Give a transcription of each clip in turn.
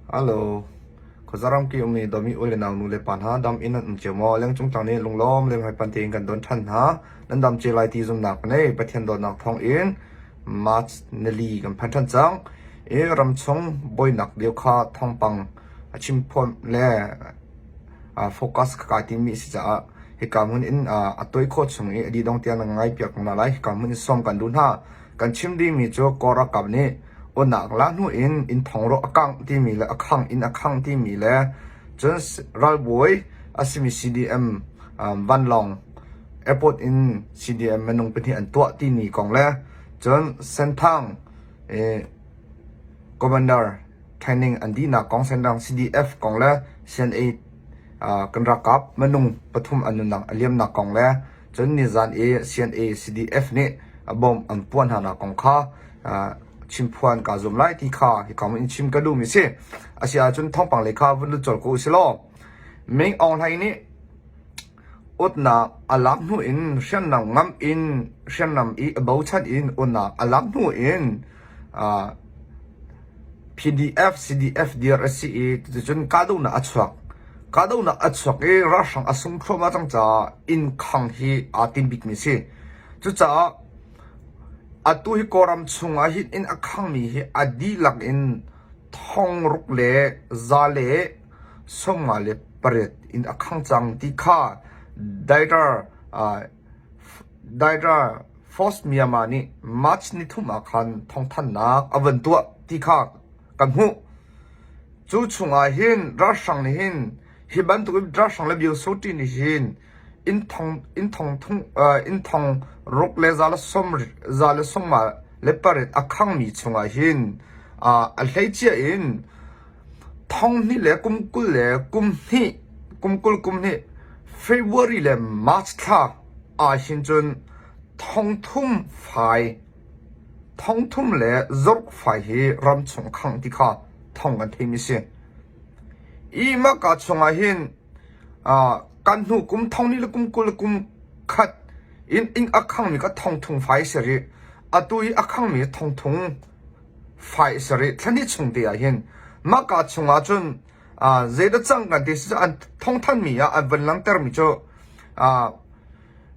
Hello. Khuazaram ki ummi dawmi u le nau nu le pa hna dam in nan um cio maw? Lengcung tlang nih lunglawm le hmaipan tein kan don ṭhan hna. Nan dam cio lai ti zumhnak ka nei. Pathian dawtnak thawng in March nili kan phan ṭhan cang. I ramchung buainak lio kha thawngpang a chim phuan le focus ka kai timi a si caah hika hmun in a tawi khawh chung i a dih dong tiang nan ngai piak hna lai. Hika hmun in sawm kan duh hna. Kan chim dingmi cu Kawl ralkap nih Unak la hnu in inn thongruk a kangh timi le a khangh inn a khangh timi le cun ralbawi a simi CDM vanlawng airport in CDM minung pahnih an tuah timi kong le cun Senthang commander training an dihnak kong Senthang CDF kong le CNA kan ralkap minung pathum an nunnak a liamnak kong le Cun nizan i CNA CDF nih bomb an puah hnanak kong kha chimphuan kaa zuam lai ti kha hika in chim ka duhmi si. A si ahcun thawngpang lei kha vun lut colh ko usih law. Ming Aung Hlaing nih utnak a lak hnu in hriamnam ngam in hriamnam i a bochan in utnak a lak hnu in PDF CDF dir a si i cuticun kahdohnak a chuak. Kahdohnak a chuak i ralhrang a sung thluahmah cang caah inn khang hi aa tim bikmi a si. Cucaah atu hi Kawlram chungah hin inn a khangmi hi a dihlak in thong ruk le za le 58 inn a khang cang ti kha Daitar Daitar Force Myanmar nih March nithum ah khan thawngthanhnak a van tuah ti kha kan hmuh. Cu chungah hin ralhrang nih hin hi bantuk in ralhrang le Byosoti nih hin inn thong inn thong thung inn thong ruk le za le sawm za le sawmnga le pariat a khangmi chungah hin a hleicia in thong hnih le kum 20 le kum hnih kum 20 kum hnih February le March thla ah hin cun thong thum fai Thongthum le zoruk fai hi ramchung khangh ti kha thong kan theimi si. I mahka chungah hin kan hnu kum thong ni le kum 20 le kum khat in inn a khangmi kha thongthum fai si rih. Atu i a khangmi thongthum fai si rih. Thla hnih chung te ah hin mahka chungah cun zeidah cang kan ti si an thongthanmi ah an van langhtermi cu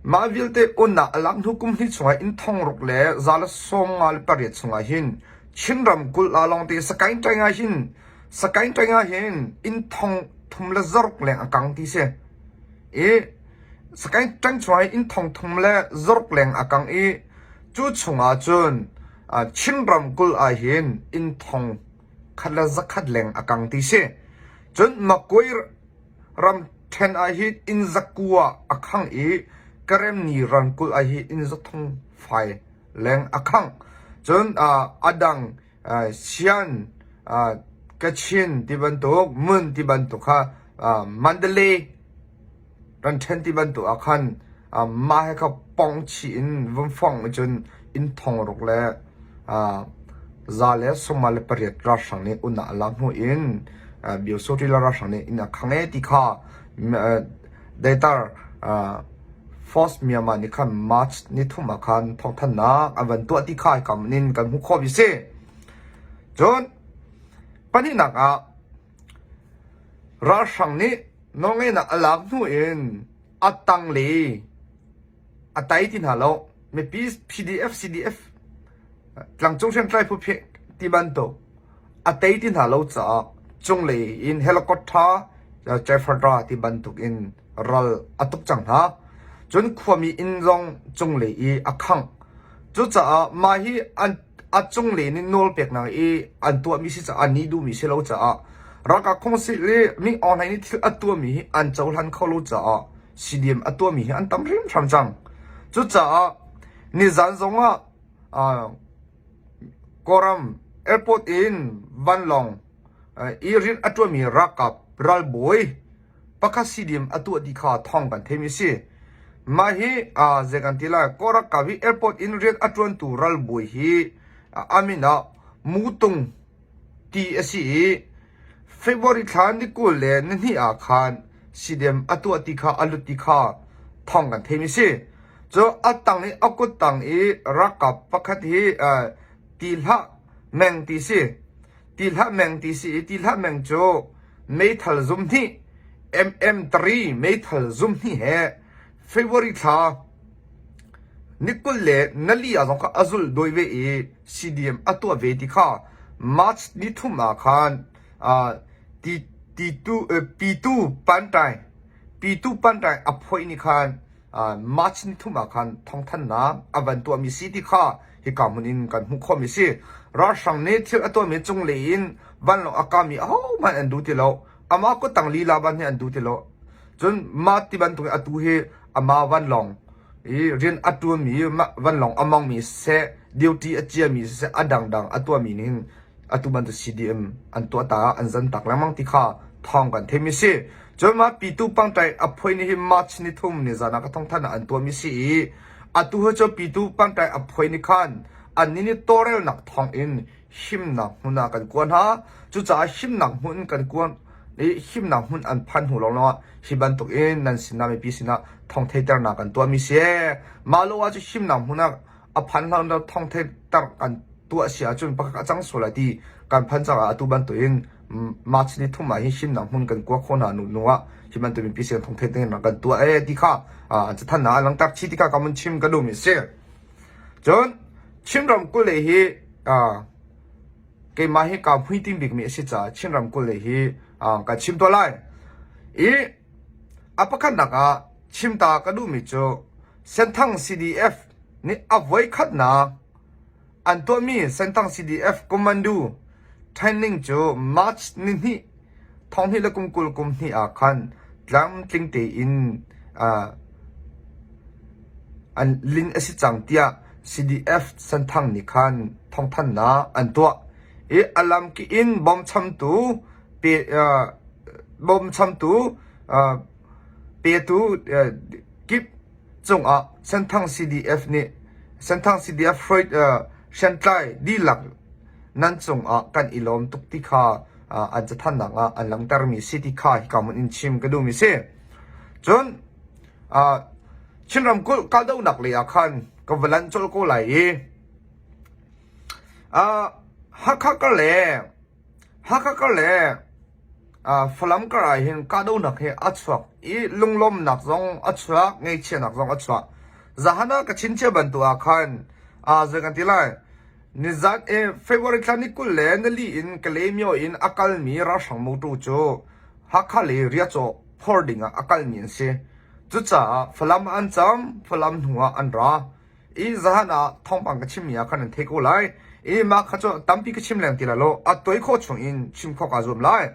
Mah vialte unnak a lak hnu kum hnih chungah inn thong ruk le za le 58 chungah hin Chin ramkulh ah lawngte Sakaing ṭaing ah hin Sakaing ṭaing ah hin inn thong thum le zaruk leng a kang ti si. I Sakaing ṭaing chungah hin inn thong thum le zaruk leng a kang i cu chungah cun Chin ramkulh ah hin inn thong khat le zakhat leng a kang ti si. Cun Makoi Ramṭhen ah hin inn zakua a khang i Karemni ramkulh ah hin inn zathum fai leng a khangh. Cun a dang Sian, Kachin ti bantuk, Mun ti bantuk kha Mandalay ramṭhen ti bantuk ah khan mah he kha pong chih in vun fong cun inn thong ruk le 158 ralhrang nih unah a lak hnu in Byosotri ralhrang nih inn a khang ee ti kha Daitar Force Myanmar nih khan March nithum ah khan thawngthanhnak an van tuah ti kha hika in kan hmuh khawh mi si. Cun pahnihnak ah ralhrang nih nawlngeihnak a lak hnu in a tanglei a tai ti hna lo. Mipi PDF, CDF tlangcung hriamtlai phu ti bantuk a tei ti hna lo caah cunglei in helicopter Jefferdra ti bantuk in ral a tuk cang hna. Cun khuami inn zong cunglei i a khangh. Cucaah mah hi an a cunglei nih nawl peknak i an tuahmi si caah an nih duhmi si lo caah ralkap khongsil i Ming Aung Hlaing nih thil a tuahmi hi an cohlan kho lo caah CDM a tuahmi hi an tam hrimhram cang. Cucaah nizan zongah uh, Kawlram airport in vanlawng uh, i rian a ṭuanmi ralkap ralbawi pakhat CDM a tuah ti kha thawng kan theimi si. Mah hi uh, zei kan ti lai Kawl ralkap hi airport in rian a ṭuantu ralbawi hi uh, a min ah Mutung ti a si i February thla ni 22 ah khan CDM a tuah ti kha a lut ti kha thawng kan theimi si. Cu a tang i a kut tang i ralkap pakhat hi ti hlah meng ti si. Ti hlah meng ti si i ti hlah meng cu meithal zum hnih MM3 meithal zum hnih he February thla ni 20 le nali ah zong kha a zulh dawi ve i CDM a tuah ve ti kha March ni thum ah khan ti ti tu pitu pantai pitu pantai a phoih ni khan March ni thum ah khan thawngthannak a van tuahmi si ti kha hika hmun in kan hmuh khawhmi si. Ralhrang nih thil a tuahmi cunglei in vanlawng a kami ahohmanh an duh ti lo. Amah kuttang lila van hi an duh ti lo. Cun mah ti bantuk in atu hi amah vanlawng i rian a ṭuanmi vanlawng a mongmi siseh, duty a ciami siseh, a dangdang a tuahmi nih hin atu bantuk CDM an tuah ta ah an zan tak lengmang ti kha thawng kan theimi si. Cun mah Pitu Pangṭai a phuai ni hi March ni thum ni zan ah ka thawngthan ah an tuahmi si i atu hi cu Pitu Pangṭai a phuai ni khan annih nih tawlrelnak thawng in himnak hmun ah kan kua hna. Cucaah himnak hmun kan kuan i himnak hmun an phan hnu lawnglawng ah hi bantuk in nan sinah mipi sinah thawng theihternak kan tuahmi si. Mah lo ah cu himnak hmun ah a phan hlan lo thawng theihter kan tuah si ahcun pakhat a cang sual lai ti kan phan caah atu bantuk in March ni thum ah hin himnak hmun kan kua khawh hna nu hnu ah hi bantuk mipi sin thawng theihternak kan tuah ee ti kha an cathan ah langter chih ti kha ka mun chim ka duhmi si. Cun Chin ramkulh lei hi keimah hi kaa hmuiting bikmi a si caah Chin ramkulh lei hi kan chim tuah lai. I a pakhatnak ah chim ta ka duhmi cu Senthang CDF nih a voikhatnak an tuahmi Senthang CDF Commando training cu March nihnih thonghnih le kum 20 kum hnih ah khan tlamtling tein an lin a si cang tiah CDF Senthang nih khan thawngthanhnak an tuah i a lamkip in bawmchamtu pe bawmchamtu petu kip cungah Senthang CDF nih Senthang CDF hriamtlai dihlak nan cungah kan i lawm tuk ti kha an cathannak ah an langhtermi si ti kha hika hmun in chim ka duhmi si. Cun Chin ramkulh kahdohnak lei ah khan ka va lan colh ko lai i Hakha kar le Hakha kar le Falam kar ah hin kahdohnak hi a chuak i lunglawmnak zong a chuak, ngaihchiatnak zong a chuak. Zahan ah ka chin cia bantuk ah khan zei kan ti lai nizan February thla ni 20 le nili in Kalaymyo in a kalmi ralhrang motor cu Hakha le Riahcaw phor ding ah a kalmi an si. Cucaah Falam ah an cam, Falam hnu ah an ra. I zahan ah thawngpang ka chimmi ah khan an thei ko lai. I mah kha cu tampi ka chim leng ti lai lo. A toi khawh chung in chim khawh kaa zuam lai.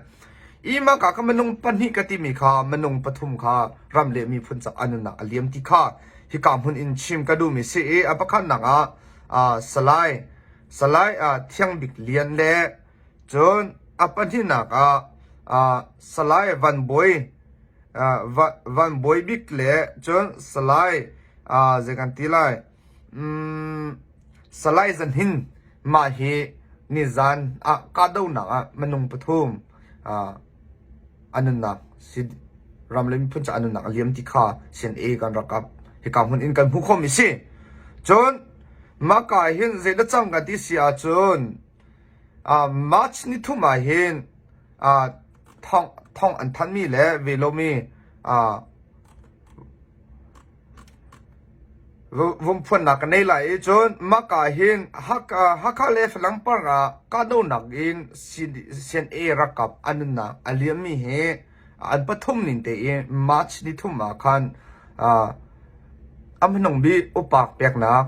I mah ka kha minung pahnih ka timi kha minung pathum kha ram le miphun ca a nunnak a liam ti kha hika hmun in chim ka duhmi si i a pakhatnak ah Salai Salai Thiang Bik Lian le cun a pahnihnak ah Salai Van Bawi Van Bawi Bik le cun Salai zei kan ti lai Salai Zan Hin mah hi nizan ah kahdohnak ah minung pathum a nunnak ram le miphun caah a nunnak a liam ti kha CNA kan rak kap hika hmun in kan hmuh khawhmi si. Cun mah ka hin zei dah cang kan ti si ahcun March ni thum ah hin thong thong an thanmi le ve lomi Vungphuannak ka nei lai i cun mahka hin Hakha le Falam park ah kahdohnak in CNA ralkap an nunnak a liammi hi an pathum ning tein March nithum ah khan a hmanung bik upak peknak,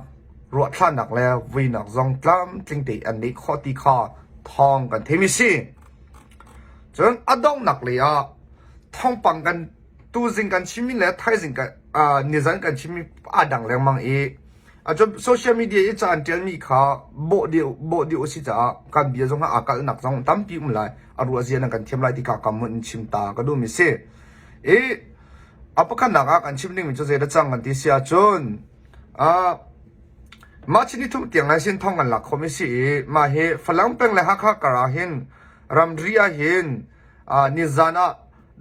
ruahthlahnak le vuinak zong tlamtling tein an neih khawh ti kha thawng kan theimi si. Cun a donghnak lei ah thawngpang kan tuzing kan chimmi le thaizing kan nizan kan chimmi aa dang lengmang i cun social media i ca an ṭialmi kha bawh dih bawh dih u si caah kan bia zong aa kalhnak zong tampi um lai a ruah zia nan kan thiam lai ti kha kam in chim ta ka duhmi si i a pakhatnak ah kan chim dingmi cu zei dah cang kan ti si ahcun mah chin thum tiang lai sin thong kan lak khomi si i mah hi Falam peng le Hakha kar ah hin ramri ah hin nizan ah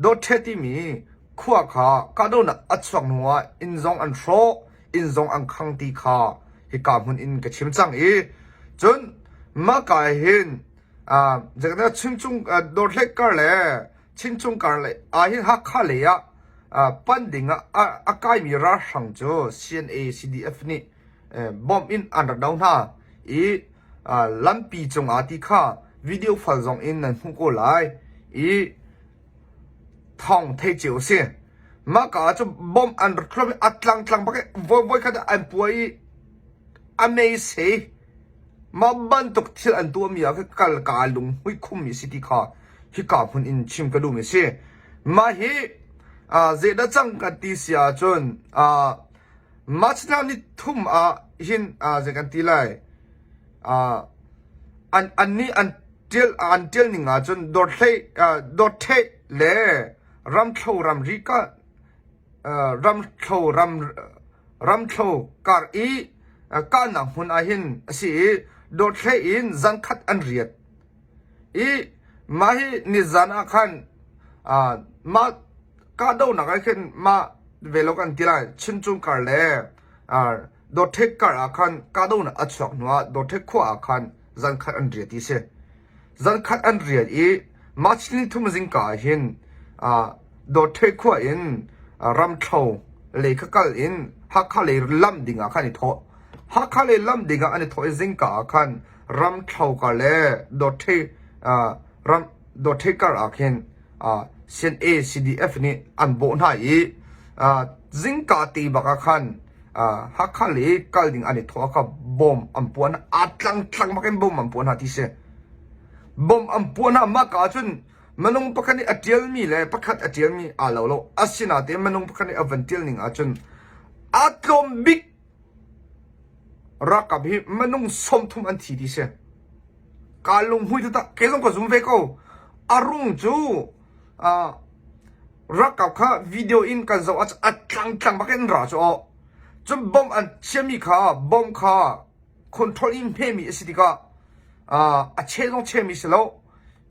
Dawtṭhe timi khua kha kahdohnak a chuak hnuah inn zong an hrawh, inn zong an khang ti kha hika hmun in ka chim cang i cun mahka hin. Zeicahtiah Chuncung Dawrhlek kar le Chincung kar le ahhin Hakha lei ah pan ding ah a kaimi ralhrang cu CNA CDF nih bomb in an rak do hna i lampi cungah ti kha video fal zong in nan hmuh ko lai i thawng thei cio a si. Mah ka ah cun bomb an rak hloh i a tlangtlang bak i voi khat ah an puai i a mei sei. Mah bantuk thil an tuahmi ah khin kal kaa lunghmuih khummi a si ti kha hika hmun in chim ka duhmi a si. Mah hi zeidah cang kan ti si ahcun March thla ni thum ah hin zei kan ti lai an annih an ṭial an ṭial ning ahcun dawthlei dawttheh le ramthlo ramri ka ramthlo ram ramthlo kar i kahnak hmun ah hin a si i dawthlei in zankhat an riat i mah hi nizan ah khan mah kahdohnak ah khin mah velo kan ti lai Chincung kar le Dawtthek kar ah khan kahdohnak a chuak hnuah Dawtthek khua ah khan zankhat an riat ti si. Zankhat an riat i March ni thum zingka ah hin Dawtthek khua in Ramthlo lei kha kal in Hakha lei lamh ding ah khan i thawh. Hakha lei lamh ding ah an i thawh i zingka ah khan Ramthlo kar le Dawtthek ram Dawtthek kar ah khin CNA CDF nih an bawh hna i zingka te bak ah khan Hakha lei kal ding an i thawh ah kha bom an puah hna aa tlangtlang bak in bom an puah hna ti si. Bom an puah hna mah ka ahcun minung pakhat nih a ṭialmi le pakhat a ṭialmi aa lo lo. Asinain minung pakhat nih a van ṭial ning ahcun aa tlawm bik ralkap hi minung 30 an thi ti si. Kaa lunghmui taktak. Kei zong ka zum ve ko. A rung cu Ralkap kha video in kan zoh ahcun a tlangtlang bak in ra cu aw. Cun bomb an chiami kha bomb kha control in hmemi a si tikah a che zong chemi si lo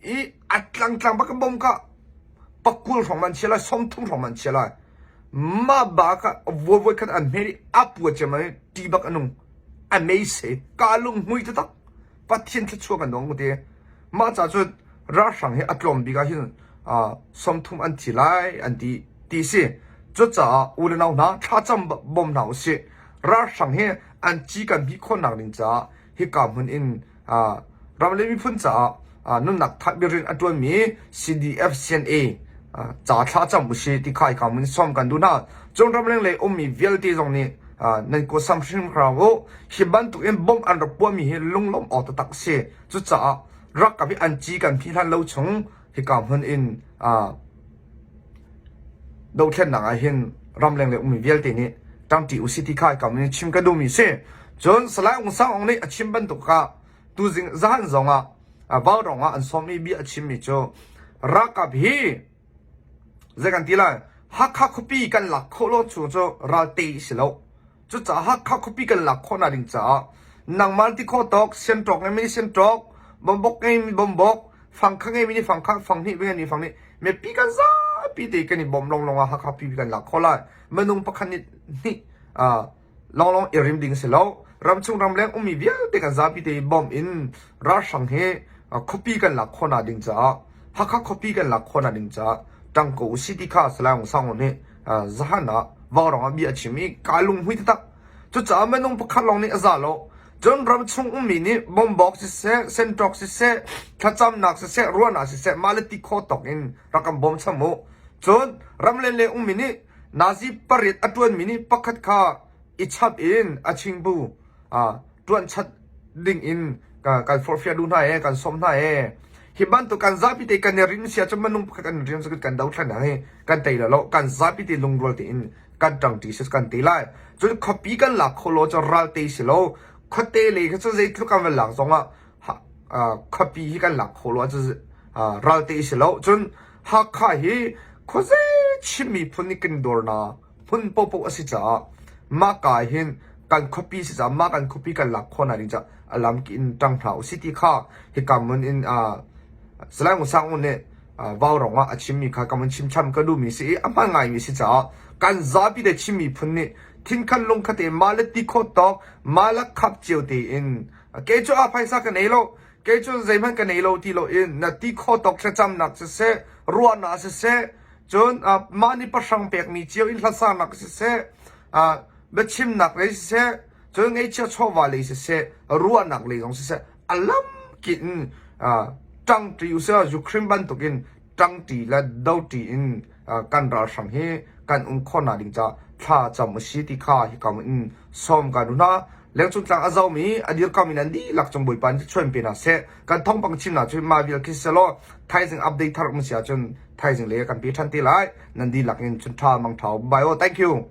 i a tlangtlang bak in bomb kha pakul hrawng man chia lai 30 hrawng man chia lai mah ba kha voi voi khat an hme i a pua ciam i ti bak a nung a mei se ka lung hmui taktak Pathian thluachuah kan dong ti Mah ca cu ralhrang hi a tlawm bik ah hin 30 an thi lai an ti ti si. Cucaah u le nau hna thlacam bawm hna usih. Ralhrang hi an ci kan hmih khawhnak ding caah hika hmun in ram le miphun caah nunnak that rian a ṭuanmi CDF CNA ca thlacam usih ti kha hika hmun sawm kan duh hna. Cun ramleng lei ummi vialte zong nih nan kawsam hrim hram u. Hi bantuk in bomb an rak puahmi hi lunglawmh awk taktak a si. Cucaah ralkap hi an ci kan phih hlan lo chung hika hmun in dothlennak ah hin ramleng le ummi vialte nih ṭangṭi usih ti kha hika hmun in chim ka duhmi si. Cun Salai Aung San Aung nih a chim bantuk ah tuzing zahan zong ah vaurawng ah an sawm i bia a chimmi cu ralkap hi zei kan ti lai Hakha khuapi kan lak khawh lo chung cu ral tei si lo. Cucaah Hakha khuapi kan lak khawhnak ding caah nangmah ti khawh tawk sianṭawk ngeimi nih sianṭawk, bombok ngeimi bombok, fangkha ngeimi nih fangkha, fanghnih ngeimi fanghnih, mipi kan zapi te kan i bawmh lawnglawng ah Hakha khuapi kan lak khawh lai. Minung pakhat nih hnih lawnglawng i rim ding si lo. Ramchung ramleng ummi vialte kan zapi te i bawmh in ralhrang hi khuapi kan lak khawhnak ding caah Hakha khuapi kan lak khawhnak ding caah ṭang ko usih ti kha Salai Aung San nih zahan ah vaurawng ah bia a chim i kaa lunghmui taktak. Cucaah minung pakhat lawng nih a za lo. Cun ramchung ummi nih bombawk siseh, sentawk siseh, thlacamnak siseh, ruahnak siseh, mah le ti khawh tawk in rak kan bawm cham u. Cun ramleng leng ummi nih nazi pariat a ṭuanmi nih pakhat kha i chap in a chingbu ṭuan chat ding in kan forhfial duh hna ee, kan sawm hna ee. Hi bantuk kan zapi te kan i rin sia cu minung pakhat kan rian cu kan dothlan hi kan tei lo kan zapi te lungrual tein kan ṭangṭi si kan tei lai. Cun khuapi kan lak kho lo cu ral tei si lo. Khuate lei kha cu zeitluk kan van lak zongah khuapi hi kan lak kho lo cu ral tei si lo. Cun Hakha hi khuazei Chin miphun nih kan dawrnak hmun paohpaoh a si caah mah ka ah hin kan khuapi si caah mah kan khuapi kan lak khawh nakding caah a lamkip in ṭang hna usih ti kha hika hmun in Salai Ngun Sang nih vaurawng ah a chimmi kha ka mun chim cham ka duhmi si i a hmaan ngaimi si caah kan zapi te Chin miphun nih thinkhan lungkhat te mah le ti khawh tawk mah le khap cio tein kei cu a phaisa ka nei lo. Kei cu zeihmanh ka nei lo ti loin na ti kho tawk thlacamnak siseh, ruahnak siseh, cun mah nih pahrang pekmi cio in hlasanak siseh, biachimnak lei siseh, cun ngeihchiah chawva lei siseh, ruahnak lei zong siseh, a lamkip in ṭangṭi usih Ukraine bantukin ṭangṭi le doṭi in kan ralhrang hi kan um khawhnak ding caah thla cam usih ti kha hika in sawm kan duh hna. Lengcung tlang a zomi a dirkami nan dihlak cung Bawipa nih chuan pe hna seh. Kan thawngpang chimnak cu mah vial khi selaw thaizing update thar um si ahcun thaizing le kan pe ṭhan te lai. Nan dihlak in chun ṭha mang ṭha. Bye oh, thank you.